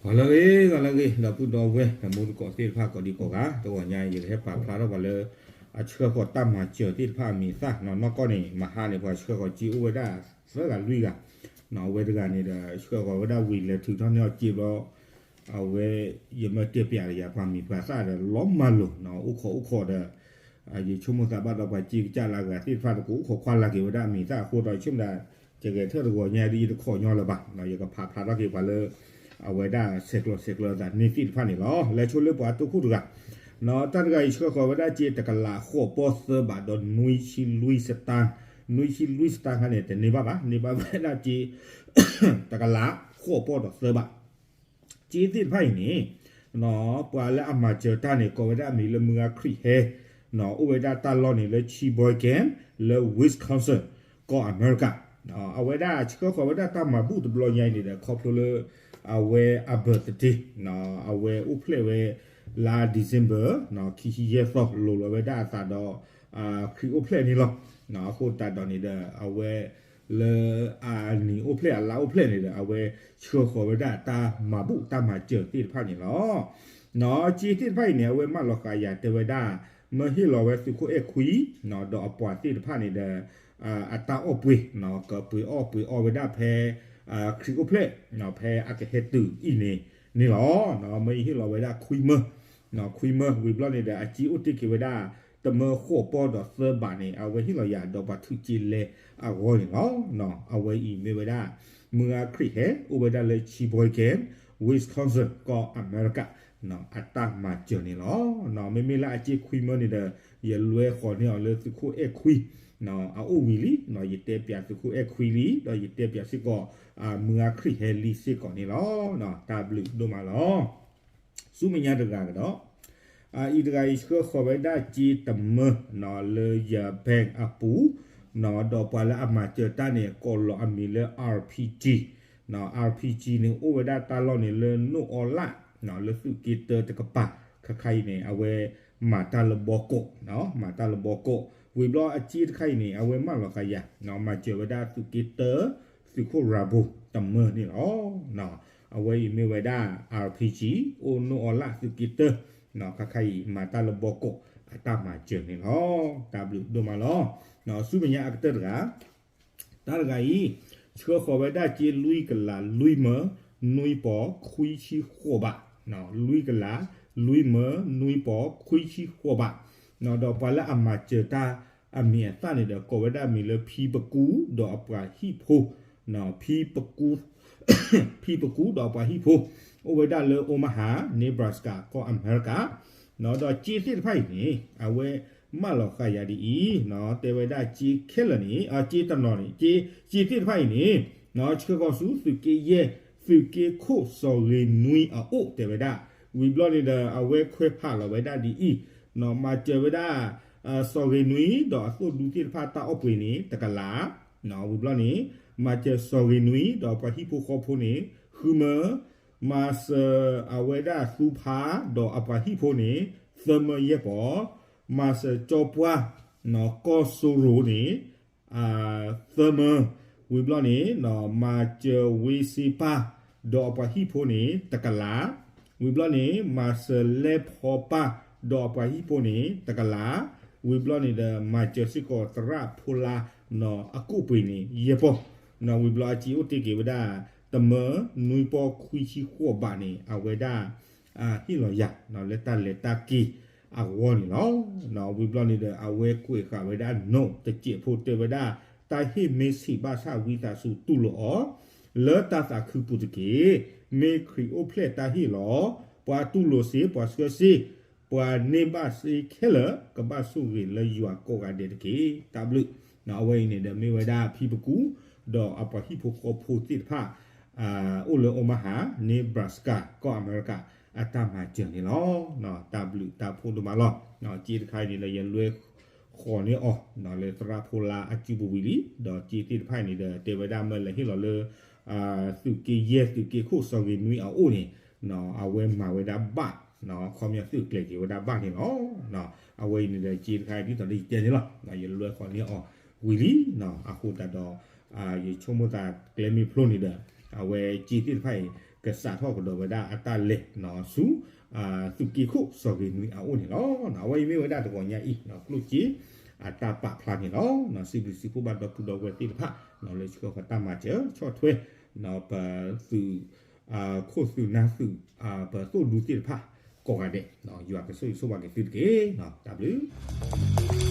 ဂီၤလၢအဂ့ၤ ဂီၤလၢအဂ့ၤ ဒီပုၢ်ဒီဝဲၢ် ဒီမူတကိးသ့ၣ်တဖၣ် ကိးဒံကိးဂၤ တဂီၤညါအံၤ ယကဟဲပာ်ဖျါထီၣ်ပှၤလၢ အဆှၢဃီၤတၢ်မၤစၢၤသ့ၣ်တဖၣ်အမံၤအသၣ်နီၤ. နီၢ်ကီၢ်န့ၣ် မဟါန့ၣ် ပှၤဆှၢဃီၤစ့အိၣ်ဝဲဒၣ်သၢဂၤလွံၢ်ဂၤနီၤ. အဝဲတဂၤန့ၣ်ဒီး ဆှၢဃီၤဝဲဒၣ်ဝံၤလဲၤထုးထီၣ်န့ၢ်အီၤစ့ဘျီ အဝဲ ယမ့ၢ်တဲပျးဒီးယၤ ပှၤမံၤပှၤသၣ်ဒီးလီၤမၢလိာ်နီၤ, အိၣ်ခိးအိၣ်ခိးဒီး ယဆိကမိၣ်သးဘၣ်ဒီးပှၤစ့ကစၢ်လၢအဂၤသ့ၣ်တဖၣ်တကအိၣ်ခိးခွါလၢက့ၤဝဲဒၣ်အမံၤအသၣ်အဃိဒီး ယဆိကမိၣ်ဒၣ် ယဂဲၤထၢၣ်တဂီၤညါဒ်ယတခိးညီလၢၤဘၣ်, ယကဖးဖျါထီၣ်က့ၤပှၤလၢ အဝဲဒၣ်ဆဲးကျိးဆဲးကျၢအသးန့ၢ်သ့ၣ်တဖၣ်န့ၣ်လီၤ. လဲၤဆိလၢပှၤအတိၢ်ခိၣ်တဂၤ တၢ်တဂၤအံၤဆှၢဃီၤဝဲဒၣ်စ့တကလးဃိးပီၢ်သၢဘးဒီးနွံဆံလွံၢ်စတၢ်, နွံဆံလွံၢ်စတၢ်ခါန့ၣ် တန့ၢ်ဘၣ်ဘၣ်, န့ၢ်ဘၣ်ဝဲဒၣ်စ့ တကလးဃိးပီၢ်ဒီးသၢဘး စ့သ့ၣ်တဖၣ်အံၤန့ၣ် ပှၤလၢအမၤစၢၤတၢ်န့ၣ် ကိးဝဲဒၣ်အမံၤလၢမုၢ်ဂၤခရံာ်ဟဲ, အိၣ်ဝဲဒၣ်တၢ်လီၢ်န့ၣ်လၢ Sheboygan လၢ Wisconsin ကီၢ်အမဲရကၤ, အဝဲဒၣ်ဆှၢဃီၤဝဲဒၣ်တၢ်မၤဘူၣ်တဘျီညါအံၤန့ၣ်ဒီး ခီဖျိလၢ အဝဲအ birthday အဝဲအိၣ်ဖျဲၣ်ဝဲ လါ December ခံဆံယဲၢ်သီ လိၤလီၤဝဲဒၣ်အသးဒီး ခရံာ်အိၣ်ဖျဲၣ်န့ၣ်လီၤ. အဃိသတးဒီးန့ၣ်ဒီး အဝဲ လၢအနံၤအိၣ်ဖျဲၣ်အလါအိၣ်ဖျဲၣ်န့ၣ်ဒီး အဝဲဆှၢဃီၤဝဲဒၣ်တၢ်မၤဘူၣ်တၢ်မၤစၢၤသ့ၣ်တဖၣ်န့ၣ်လီၤ. စ့သ့ၣ်တဖၣ်အံၤန့ၣ် အဝဲမၢလီၤဃာ်ယၤတဲဝဲဒၣ် မၢဟ့ၣ်လီၤဝဲသုးခိၣ်အဲၣ်ခွံ ဒီးအပှၤသ့ၣ်တဖၣ်န့ၣ်ဒီး အတၢ်အီၣ်ပှ့ၤ ကပှ့ၤအီၣ်ပှ့ၤအီဝဲဒၣ်ဖဲ ခရံာ်အိၣ်ဖျဲၣ် ဖဲအကဟဲတုၤအံၤန့ၣ်န့ၣ်လီၤ. မၢယဟ့ၣ်လီၤဝဲဒၣ်ခွံမၢ ခွံမၢ ဝံၤဘျီန့ၣ်ဒီး အစ့အိၣ်တ့ၢ်က့ၤဝဲဒၣ် တမၢဃိးပီၢ်ဒီးသၢဘးန့ၣ် အဝဲဟ့ၣ်လီၤယၤဒီးပှၤထုးစ့လဲအဂီၢ်န့ၣ်လီၤ. အဝဲအံၤမ့ၢ်ဝဲဒၣ် မုၢ်ဂၤခရံာ်ဟဲ အိၣ်ဝဲဒၣ်လၢ Sheboygan Wisconsin ကီၢ်အမဲရကၤ အတၢ်မၤစၢၤန့ၣ်လီၤ. မ့မ့ၢ်လၢအစ့ခွံမၢန့ၣ်ဒီး ယလွဲဃီၤန့ၢ်အီၤလၢသုးခိၣ်အဲၣ်ခွံ အအိၣ်ဝံၤလံ, ယတဲပျးသုးခိၣ်အဲၣ်ခွံလံ, ဒီးယတဲပျးစ့ၢ်ကီး မုၢ်ဂၤခရံာ်ဟဲလံစ့ၢ်ကီးန့ၣ်လီၤ. တၢ်ဘျုးဒိၣ်မးလီၤ. ဆူမဲာ်ညါတဂၤကဒီး အအံၤတဂၤအံၤဆှၢဃီၤဝဲဒၣ်စ့တမၢ လၢယ bank အပူၤ ဒီးပှၤလၢအမၤစၢၤတၢ်န့ၣ် ကိးလီၤအမံၤလၢ RPG, RPG န့ၣ် အိၣ်ဝဲဒၣ်တၢ်လီၢ်န့ၣ်လၢနိၣ်အီလၣ် လၢသုးက့တၢတကပၤ ခါခါအံၤန့ၣ် အဝဲမၤတၢ်လၢဘီကိး, မၤတၢ်လၢဘီကိး, ဝံၤဘျီအစ့တခါအံၤန့ၣ် အဝဲမၢလီၤဃာ်ယၤ မၤစၢၤဝဲဒၣ်သုးက့တၢ သုးခိၣ်ရၤဘိတမၢန့ၣ်လီၤ. အဝဲအံၤမ့ၢ်ဝဲဒၣ် RPG အိၣ်နိၣ်အီလၣ်သုးက့တၢ ခါခါအံၤ မၤတၢ်လၢဘီကိးအတၢ်မၤစၢၤန့ၣ်လီၤ. တၢ်ဘျုးဒိၣ်မးလီၤ. ဆူမဲာ်ညါအကတၢၢ်တဂၤ တၢ်တဂၤအံၤ ဆှၢဃီၤဝဲဒၣ်စ့လွံၢ်ကလးလွံၢ်မၢ နွံပီၢ်ခွံဆံဃိးဘး, လွံၢ်ကလးလွံၢ်မၢ နွံပီၢ်ခွံဆံဃိးဘး, ဒီးပှၤလၢအမၤစၢၤတၢ်အမံၤအသၣ်န့ၣ်ဒီး ကိးဝဲဒၣ်အမံၤလၢ ဖံပကူ ဒီးအပှၤဟံၣ်ဖိ ဖံပကူ ဖံပကူ ဒီးအပှၤဟံၣ်ဖိ အိၣ်ဝဲဒၣ်လၢ Omaha Nebraska ကီၢ်အမဲရကၤ, ဒီးစ့သ့ၣ်တဖၣ်အံၤန့ၣ် အဝဲမၢလီၤဃာ်ယၤဒ်အံၤ, တဲဝဲဒၣ်စ့ခဲလၢာ်န့ၣ် စ့တနီၤန့ၣ် စ့သ့ၣ်တဖၣ်အံၤန့ၣ် ဆှၢဃီၤဆူသုးက့ယဲၢ် သုးက့ခိၣ်စီၤဂ့ၤနွံအအိၣ်တဲဝဲဒၣ်, ဝံၤဘျီန့ၣ်ဒီး အဝဲခွဲးဖးလီၤဝဲဒၣ်ဒ်အံၤ, မၤစၢၤဝဲဒၣ် စီၤဂ့ၤနွံ ဒီးအသိၣ်ဒူသ့ၣ်တဖၣ်တၢ်အီၣ်ပှ့ၤန့ၣ် တကလး, ဝံၤဘျီန့ၣ် မၤစၢၤစီၤဂ့ၤနွံ ဒီးပှၤဟံၣ်ဖိဃီဖိန့ၣ် ဃုမၢ, မၤစၢၤအဝဲဒၣ်သူဖါ ဒီးအပှၤဟံၣ်ဖိန့ၣ် သၢမၢယဲၢ်ပီၢ်, မၤစၢၤကၠီပှၢ် ကီၢ်စိရိၤန့ၣ် သၢမၢ, ဝံၤဘျီန့ၣ် မၤစၢၤဝ့စ့ပၢ် ဒီးအပှၤဟံၣ်ဖိန့ၣ် တကလး, ဝံၤဘျီန့ၣ် မၤစၢၤလဲဖီပၢ် ဒီးအပှၤဟံၣ်ဖိန့ၣ် တကလး, ဝံၤဘျီန့ၣ်ဒီး မၤစၢၤစ့ၢ်ကီးသရၣ်ဖိလါ အကိၣ်ပှ့ၤန့ၣ် ယဲၢ်ပီၢ်, ဝံၤဘျီအစ့အိၣ်တ့ၢ်က့ၤဝဲဒၣ် တမၢ နွံပီၢ်ခွံဆံဃိးဘးန့ၣ် အဝဲဒၣ် ဟ့ၣ်လီၤယၤ လၢတၢ်လဲၤတၢ်က့ၤအဂီၢ်န့ၣ်လီၤ. ဝံၤဘျီန့ၣ်ဒီး အဝဲကွဲးဃာ်ဝဲဒၣ် note တစဲးဖိတဲဝဲဒၣ် တၢ်ဟ့ၣ်မ့ၢ်ဆံးဘၣ်ဆၣ်ဝံသးစူၤတူၢ်လိာ်အီၤ လၢတၢ်သးခုပူၤတက့ၢ်. မ့ၢ်ခရံာ်အိၣ်ဖျဲၣ်တၢ်ဟ့ၣ်လီၤ. ပှၤတူၢ်လိာ်စ့ ပှၤဆှၢစ့ ပှၤန့ၢ်ဘၣ်စ့ခဲလၢာ် ကဘၣ်ဆိၣ်ဂ့ၤလၢယွၤကိးဂၤဒဲးတက့ၢ်. တၢ်ဘျုး. အဝဲအံၤန့ၣ်ဒီးမ့ၢ်ဝဲဒၣ်ဖံပကူ ဒီးအပှၤဟံၣ်ဖိဃီဖိသ့ၣ်တဖၣ် အိၣ်လၢ Omaha Nebraska ကီၢ်အမဲရကၤ အတၢ်မၤစၢၤန့ၣ်လီၤ. တၢ်ဘျုးတၢ်ဖှိၣ်ဒိၣ်မးလီၤ. စ့တခါအံၤန့ၣ်ဒီး ယလွဲဃီၤန့ၢ်အီၤ လၢသရၣ်ဖိလါအစုပူၤဝံၤလံ, ဒီးစ့သ့ၣ်တဖၣ်အံၤန့ၣ်ဒီး တဲဝဲဒၣ်မ့ၢ်လဲၤဟ့ၣ်လီၤလၢ သုးက့ယဲၢ်သုးက့ခိၣ်စီၤဂ့ၤနွံအအိၣ်န့ၣ် အဝဲမၤဝဲဒၣ်ဘၣ်, ခီပညီသုးကျဲၤက့ၤဝဲဒၣ်ဘၣ်န့ၣ်လီၤ. အဝဲအံၤန့ၣ်ဒီး စ့တခါအံၤဒ်သိးဒီးယတဲန့ၣ်လီၤ. ယလွဲဃီၤန့ၢ်အီၤဝံၤလံ, အဃိသတးဒီး ယဆိကမိၣ်သးကျဲမ့ၢ်ဖျိန့ၣ်ဒီး အဝဲစ့သ့ၣ်တဖၣ်အံၤ ကစးထီၣ်ကဒီးဝဲဒၣ်အတၢ်လဲၤဆူ သုးက့ခိၣ်စီၤဂ့ၤနွံအအိၣ်န့ၣ်လီၤ. အဝဲအံၤမ့ၢ်ဝဲဒၣ်တဂီၤညါအံၤ ကျိၣ်စ့အတၢ်ပာ်ဖျါန့ၣ်လီၤ. စံးဘျုးစံးဖှိၣ်ဘၣ်ဒီပုၢ်ဒီဝဲၢ်သ့ၣ်တဖၣ် လၢဆှၢဃီၤတၢ်မၤစၢၤဆီၣ်ထွဲ ပသုး ခိၣ်သုးနၢ်သုး ပသိၣ်ဒူသ့ၣ်တဖၣ်ကိးဂၤဒဲး ယွၤကဆိၣ်ဂ့ၤဆိၣ်ဝါက့ၤသုတက့ၢ်. တၢ်ဘျုး